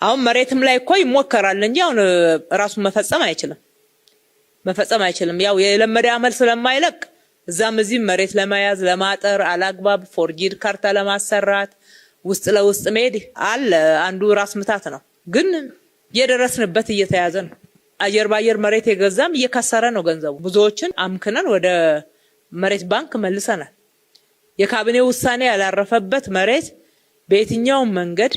አሁን መሬትም ላይ እኮ ይሞከራል እንጂ አሁን ራሱን መፈጸም አይችልም፣ መፈጸም አይችልም። ያው የለመደ አመል ስለማይለቅ እዛም እዚህም መሬት ለመያዝ ለማጠር፣ አላግባብ forged ካርታ ለማሰራት ውስጥ ለውስጥ መሄድ አለ። አንዱ ራስ ምታት ነው። ግን የደረስንበት እየተያዘ ነው። አየር በአየር መሬት የገዛም እየከሰረ ነው ገንዘቡ። ብዙዎችን አምክነን ወደ መሬት ባንክ መልሰናል። የካቢኔ ውሳኔ ያላረፈበት መሬት በየትኛውም መንገድ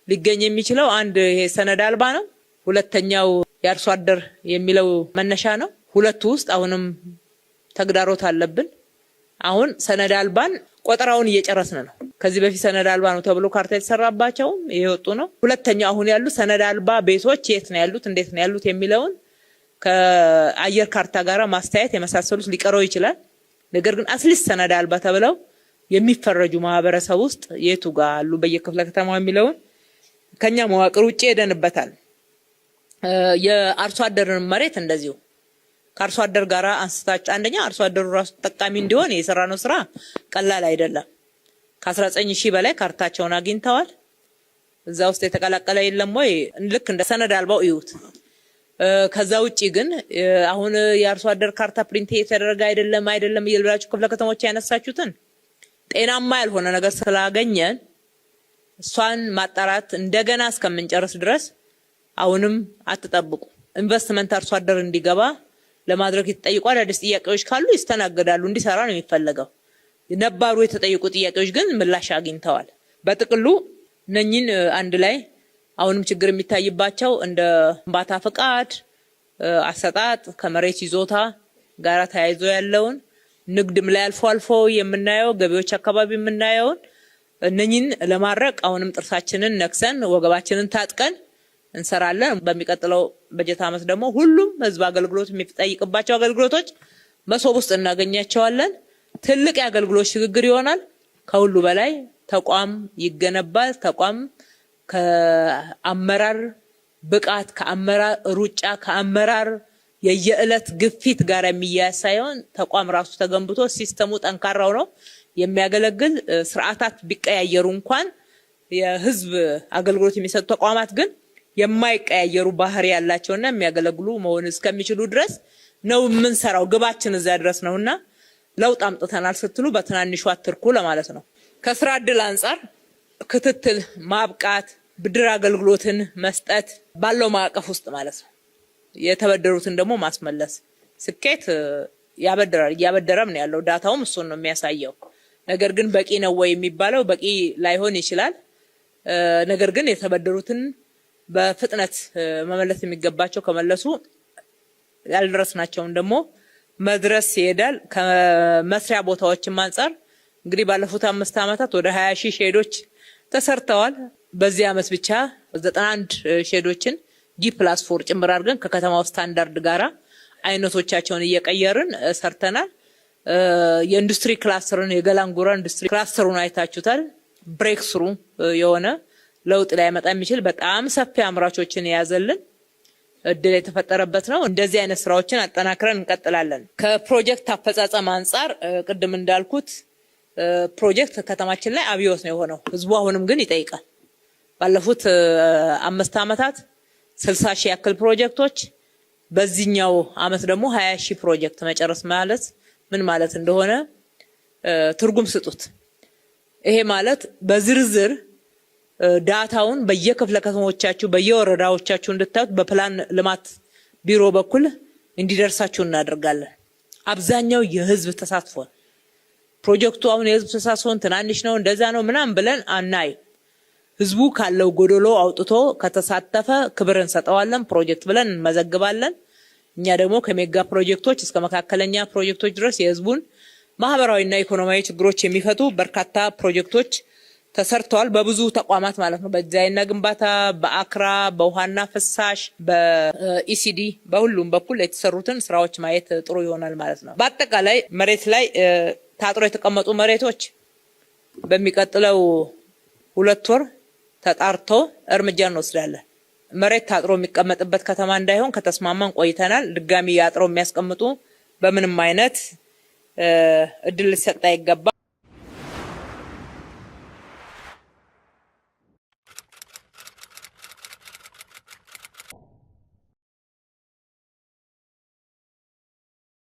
ሊገኝ የሚችለው አንድ ይሄ ሰነድ አልባ ነው። ሁለተኛው የአርሶ አደር የሚለው መነሻ ነው። ሁለቱ ውስጥ አሁንም ተግዳሮት አለብን። አሁን ሰነድ አልባን ቆጠራውን እየጨረስን ነው። ከዚህ በፊት ሰነድ አልባ ነው ተብሎ ካርታ የተሰራባቸውም የወጡ ነው። ሁለተኛው አሁን ያሉ ሰነድ አልባ ቤቶች የት ነው ያሉት፣ እንዴት ነው ያሉት የሚለውን ከአየር ካርታ ጋር ማስተያየት የመሳሰሉት ሊቀረው ይችላል። ነገር ግን at least ሰነድ አልባ ተብለው የሚፈረጁ ማህበረሰብ ውስጥ የቱ ጋር አሉ በየክፍለ ከተማው የሚለውን ከኛ መዋቅር ውጭ ሄደንበታል። የአርሶ አደርን መሬት እንደዚሁ ከአርሶ አደር ጋር አንስታች አንደኛ አርሶ አደሩ ራሱ ተጠቃሚ እንዲሆን የሰራነው ስራ ቀላል አይደለም። ከ19 ሺህ በላይ ካርታቸውን አግኝተዋል። እዛ ውስጥ የተቀላቀለ የለም ወይ? ልክ እንደ ሰነድ አልባው እዩት። ከዛ ውጪ ግን አሁን የአርሶ አደር ካርታ print የተደረገ አይደለም አይደለም እየልብላችሁ ክፍለ ከተሞች ያነሳችሁትን ጤናማ ያልሆነ ነገር ስላገኘን እሷን ማጣራት እንደገና እስከምንጨርስ ድረስ አሁንም አትጠብቁ። ኢንቨስትመንት አርሶ አደር እንዲገባ ለማድረግ የተጠየቁ አዳዲስ ጥያቄዎች ካሉ ይስተናገዳሉ። እንዲሰራ ነው የሚፈለገው። ነባሩ የተጠየቁ ጥያቄዎች ግን ምላሽ አግኝተዋል። በጥቅሉ እነኚህን አንድ ላይ አሁንም ችግር የሚታይባቸው እንደ ግንባታ ፈቃድ አሰጣጥ ከመሬት ይዞታ ጋራ ተያይዞ ያለውን ንግድም ላይ አልፎ አልፎ የምናየው ገቢዎች አካባቢ የምናየውን እነኚህን ለማድረቅ አሁንም ጥርሳችንን ነክሰን ወገባችንን ታጥቀን እንሰራለን። በሚቀጥለው በጀት ዓመት ደግሞ ሁሉም ህዝብ አገልግሎት የሚጠይቅባቸው አገልግሎቶች መሶብ ውስጥ እናገኛቸዋለን። ትልቅ የአገልግሎት ሽግግር ይሆናል። ከሁሉ በላይ ተቋም ይገነባል። ተቋም ከአመራር ብቃት፣ ከአመራር ሩጫ፣ ከአመራር የየዕለት ግፊት ጋር የሚያያዝ ሳይሆን ተቋም ራሱ ተገንብቶ system ኡ ጠንካራው ነው የሚያገለግል። ስርዓታት ቢቀያየሩ እንኳን የህዝብ አገልግሎት የሚሰጡ ተቋማት ግን የማይቀያየሩ ባህሪ ያላቸውና የሚያገለግሉ መሆን እስከሚችሉ ድረስ ነው የምንሰራው። ግባችን እዚያ ድረስ ነውና ለውጥ አምጥተናል ስትሉ በትናንሹ አትርኩ ለማለት ነው። ከስራ እድል አንጻር ክትትል፣ ማብቃት፣ ብድር አገልግሎትን መስጠት ባለው ማዕቀፍ ውስጥ ማለት ነው። የተበደሩትን ደግሞ ማስመለስ። ስኬት ያበድራል፣ እያበደረም ነው ያለው። data ውም እሱን ነው የሚያሳየው። ነገር ግን በቂ ነው ወይ የሚባለው በቂ ላይሆን ይችላል። ነገር ግን የተበደሩትን በፍጥነት መመለስ የሚገባቸው ከመለሱ፣ ያልደረስናቸውን ደግሞ መድረስ ይሄዳል። ከመስሪያ ቦታዎችም አንጻር እንግዲህ ባለፉት 5 ዓመታት ወደ 20 ሺህ ሼዶች ተሰርተዋል። በዚህ ዓመት ብቻ 91 ሼዶችን G+4 ጭምር አድርገን ከከተማው ስታንዳርድ ጋራ አይነቶቻቸውን እየቀየርን ሰርተናል። የኢንዱስትሪ cluster ን የገላንጉራ ኢንዱስትሪ cluster ኡን አይታችሁታል። breakthrough የሆነ ለውጥ ሊያመጣ የሚችል በጣም ሰፊ አምራቾችን የያዘልን እድል የተፈጠረበት ነው። እንደዚህ አይነት ስራዎችን አጠናክረን እንቀጥላለን። ከፕሮጀክት አፈጻጸም አንጻር ቅድም እንዳልኩት ፕሮጀክት ከተማችን ላይ አብዮት ነው የሆነው። ህዝቡ አሁንም ግን ይጠይቃል። ባለፉት 5 ዓመታት 60 ሺህ ያክል ፕሮጀክቶች፣ በዚህኛው አመት ደግሞ 20 ሺህ ፕሮጀክት መጨረስ ማለት ምን ማለት እንደሆነ ትርጉም ስጡት። ይሄ ማለት በዝርዝር data ውን በየክፍለ ከተሞቻችሁ በየወረዳዎቻችሁ እንድታዩት በፕላን ልማት ቢሮ በኩል እንዲደርሳችሁ እናደርጋለን። አብዛኛው የህዝብ ተሳትፎ ፕሮጀክቱ አሁን የህዝብ ተሳትፎን ትናንሽ ነው እንደዛ ነው ምናምን ብለን አናይ። ህዝቡ ካለው ጎደሎ አውጥቶ ከተሳተፈ ክብር እንሰጠዋለን፣ ፕሮጀክት ብለን እንመዘግባለን። እኛ ደግሞ ከ mega ፕሮጀክቶች እስከ መካከለኛ ፕሮጀክቶች ድረስ የህዝቡን ማህበራዊና ኢኮኖሚያዊ ችግሮች የሚፈቱ በርካታ ፕሮጀክቶች ተሰርተዋል። በብዙ ተቋማት ማለት ነው። በዲዛይንና ግንባታ፣ በአክራ፣ በውሃና ፍሳሽ፣ በ ECD በሁሉም በኩል የተሰሩትን ስራዎች ማየት ጥሩ ይሆናል ማለት ነው። በአጠቃላይ መሬት ላይ ታጥሮ የተቀመጡ መሬቶች በሚቀጥለው 2 ወር ተጣርቶ እርምጃ እንወስዳለን። መሬት ታጥሮ የሚቀመጥበት ከተማ እንዳይሆን ከተስማማን ቆይተናል። ድጋሚ አጥሮ የሚያስቀምጡ በምንም አይነት እድል ሊሰጥ አይገባም።